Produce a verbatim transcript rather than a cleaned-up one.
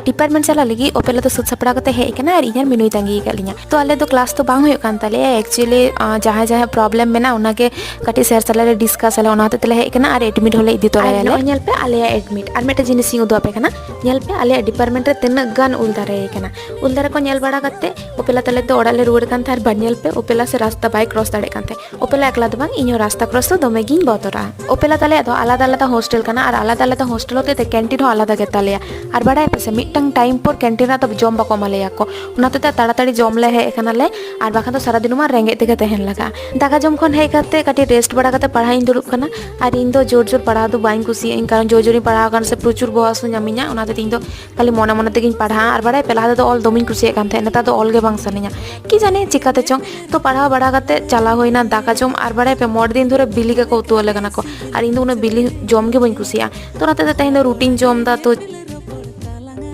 Department ᱪᱟᱞᱟᱜ ᱞᱟᱹᱜᱤᱫ ᱚᱯᱮᱞᱟ ᱫᱚ ᱥᱟᱹᱛ ᱥᱟᱯᱲᱟᱣ ᱠᱟᱛᱮ ᱦᱮᱡ ᱟᱠᱟᱱᱟ ᱟᱨ ᱤᱧ ᱟᱨ ᱢᱤᱱᱩᱭ ᱛᱟᱺᱜᱤ ᱟᱠᱟᱫ ᱞᱤᱧᱟ᱾ ᱛᱚ ᱟᱞᱮ ᱫᱚ ᱠᱞᱟᱥ ᱫᱚ ᱵᱟᱝ ᱦᱩᱭᱩᱜ ᱠᱟᱱ ᱛᱟᱞᱮᱭᱟ, ᱮᱠᱪᱩᱭᱮᱞᱤ ᱡᱟᱦᱟᱸᱭ ᱡᱟᱦᱟᱸᱭ ᱯᱨᱚᱵᱞᱮᱢ ᱢᱮᱱᱟᱜᱼᱟ ᱚᱱᱟᱜᱮ ᱠᱟᱹᱴᱤᱡ ᱥᱮᱨ ᱥᱟᱞᱟᱜ ᱞᱮ ᱰᱤᱥᱠᱟᱥ ᱟᱞᱮ, ᱚᱱᱟ ᱦᱚᱛᱮᱡ ᱛᱮᱞᱮ ᱦᱮᱡ ᱟᱠᱟᱱᱟ ᱟᱨ ᱮᱰᱢᱤᱴ ᱦᱚᱸᱞᱮ ᱤᱫᱤ ᱛᱚᱨᱟᱭᱟᱞᱮ᱾ ᱱᱚᱜᱼᱚᱭ ᱧᱮᱞ ᱯᱮ ᱟᱞᱮᱭᱟᱜ ᱮᱰᱢᱤᱴ᱾ ᱟᱨ ᱢᱤᱫᱴᱮᱡ ᱡᱤᱱᱤᱥ ᱤᱧ ᱩᱫᱩᱜ ᱟᱯᱮ ᱠᱟᱱᱟ, ᱧᱮᱞ ᱯᱮ ᱟᱞᱮᱭᱟᱜ ᱰᱤᱯᱟᱨᱴᱢᱮᱱᱴ ᱨᱮ ᱛᱤᱱᱟᱹᱜ ᱜᱟᱱ ᱩᱞ ᱫᱟᱨᱮ ᱟᱠᱟᱱᱟ᱾ ᱩᱞ ᱫᱟᱨᱮ ᱠᱚ ᱧᱮᱞ ᱵᱟᱲᱟ ᱠᱟᱛᱮ ᱚᱯᱮᱞᱟ ᱛᱟᱞᱮ ᱫᱚ ᱚᱲᱟᱜ ᱞᱮ ᱨᱩᱣᱟᱹᱲ ᱠᱟᱱ ᱛᱟᱦᱮᱸ, ᱟᱨ ᱵᱟᱨ ᱧᱮᱞ ᱯᱮ ᱚᱯᱮᱞᱟ ᱥᱮ ᱨᱟᱥᱛᱟ ᱵᱟᱭ ᱠᱨᱚᱥ ᱫᱟᱲᱮᱭᱟᱜ ᱠᱟᱱ ᱛᱟᱦᱮᱸ᱾ ᱚᱯᱮᱞᱟ ᱮᱠᱞᱟ ᱫᱚ ᱵᱟᱝ, ᱤᱧ ᱦᱚᱸ ᱨᱟᱥᱛᱟ ᱠᱨᱚᱥ ᱫᱚ ᱫᱚᱢᱮ ᱜᱤᱧ ᱵᱚᱛᱚᱨᱟᱜᱼᱟ᱾ ᱚᱯᱮᱞᱟ ᱛᱟᱞᱮᱭᱟᱜ ᱫᱚ ᱟᱞᱟᱫᱟ ᱟᱞᱟᱫᱟ ᱦᱳᱥᱴᱮᱞ ᱠᱟᱱᱟ ᱟᱨ ᱟᱞᱟᱫᱟ ᱟᱞᱟᱫᱟ ᱦᱳᱥᱴᱮᱞ ᱦᱚᱛᱮᱡ ᱛᱮ ᱠᱮᱱᱴᱤᱱ ᱦᱚᱸ ᱟᱞᱟᱫᱟ ᱜᱮᱛᱟᱞᱮᱭᱟ᱾ ᱟᱨ ᱵᱟᱲᱟᱭ ᱯᱮᱥᱮ, ᱢᱤᱫᱴᱟᱝ ᱴᱟᱭᱤᱢ ᱯᱚᱨ ᱠᱮᱱᱴᱤᱱ ᱨᱮ ᱫᱚ ᱡᱚᱢ ᱵᱟᱠᱚ ᱮᱢᱟ ᱞᱮᱭᱟ ᱠᱚ, ᱚᱱᱟ ᱦᱚᱛᱮᱡ ᱛᱮ ᱛᱟᱲᱟᱛᱟᱲᱤ ᱡᱚᱢ ᱞᱮ ᱦᱮᱡ ᱟᱠᱟᱱᱟᱞᱮ᱾ ᱟᱨ ᱵᱟᱠᱷᱟᱱ ᱫᱚ ᱥᱟᱨᱟᱫᱤᱱ ᱢᱟ ᱨᱮᱸᱜᱮᱡ ᱛᱮᱜᱮ ᱛᱟᱦᱮᱱ ᱞᱟᱜᱟᱜᱼᱟ᱾ ᱫᱟᱠᱟ ᱡᱚᱢ ᱠᱷᱚᱱ ᱦᱮᱡ ᱠᱟᱛᱮ ᱠᱟᱹᱴᱤᱡ ᱨᱮᱥᱴ ᱵᱟᱲᱟ ᱠᱟᱛᱮ ᱯᱟᱲᱦᱟᱜ ᱤᱧ ᱫᱩᱲᱩᱵ ᱠᱟᱱᱟ᱾ ᱟᱨ ᱤᱧ ᱫᱚ ᱡᱳᱨ ᱡᱳᱨ ᱯᱟᱲᱦᱟᱣ ᱫᱚ ᱵᱟᱹᱧ ᱠᱩᱥᱤᱭᱟᱜᱼᱟᱹᱧ, ᱠᱟᱨᱚᱱ ᱡᱳᱨ ᱡᱳᱨᱤᱧ ᱯᱟᱲᱦᱟᱣ ᱠᱷᱟᱱ ᱥᱮ ᱯᱨᱚᱪᱩᱨ ᱵᱚᱦᱚᱜ ᱦᱟᱹᱥᱩ ᱧᱟᱢᱤᱧᱟ, ᱚᱱᱟ ᱦᱚᱛᱮᱡ ᱛᱮ ᱤᱧ ᱫᱚ ᱠᱷᱟᱹᱞᱤ ᱢᱚᱱᱮ ᱢᱚᱱᱮ ᱛᱮᱜᱤᱧ ᱯᱟᱲᱦᱟᱜᱼᱟ᱾ ᱟᱨ ᱵᱟᱲᱟᱭ ᱯᱮ, ᱞᱟᱦᱟ ᱛᱮᱫᱚ ᱚᱞ ᱫᱚᱢᱮᱧ ᱠᱩᱥᱤᱭᱟᱜ ᱠᱟᱱ ᱛᱟᱦᱮᱸᱫ, ᱱᱮᱛᱟᱨ ᱫᱚ ᱚᱞ ᱜᱮ ᱵᱟᱝ ᱥᱟᱱᱟᱧᱟ᱾ ᱠᱤ ᱡᱟᱹᱱᱤ ᱪᱤᱠᱟᱹᱛᱮ ᱪᱚᱝ, ᱛᱚ ᱯᱟᱲᱦᱟᱣ ᱵᱟᱲᱟ ᱠᱟᱛᱮ ᱪᱟᱞᱟᱣ ᱦᱩᱭᱱᱟ ᱫᱟᱠᱟ ᱡᱚᱢ᱾ ᱟᱨ ᱵᱟᱲᱟᱭ ᱯᱮ, ᱢᱚᱬᱮ ᱫᱤᱱ ᱫᱷᱚᱨᱮ ᱵᱤᱞᱤ ᱜᱮᱠᱚ ᱩᱛᱩ ᱟᱞᱮ ᱠᱟᱱᱟ ᱠᱚ, ᱟᱨ ᱤᱧ ᱫᱚ ᱩᱱᱟᱹᱜ ᱵᱤᱞᱤ ᱡᱚᱢ ᱜᱮ ᱵᱟᱹᱧ ᱠᱩᱥᱤᱭᱟᱜᱼᱟ᱾ ᱛᱚ ᱚᱱᱟᱛᱮ ᱫᱚ ᱛᱮᱦᱮᱧ ᱫᱚ ᱨᱩᱴᱤᱧ ᱡᱚᱢ ᱮᱫᱟ᱾ ᱛᱚ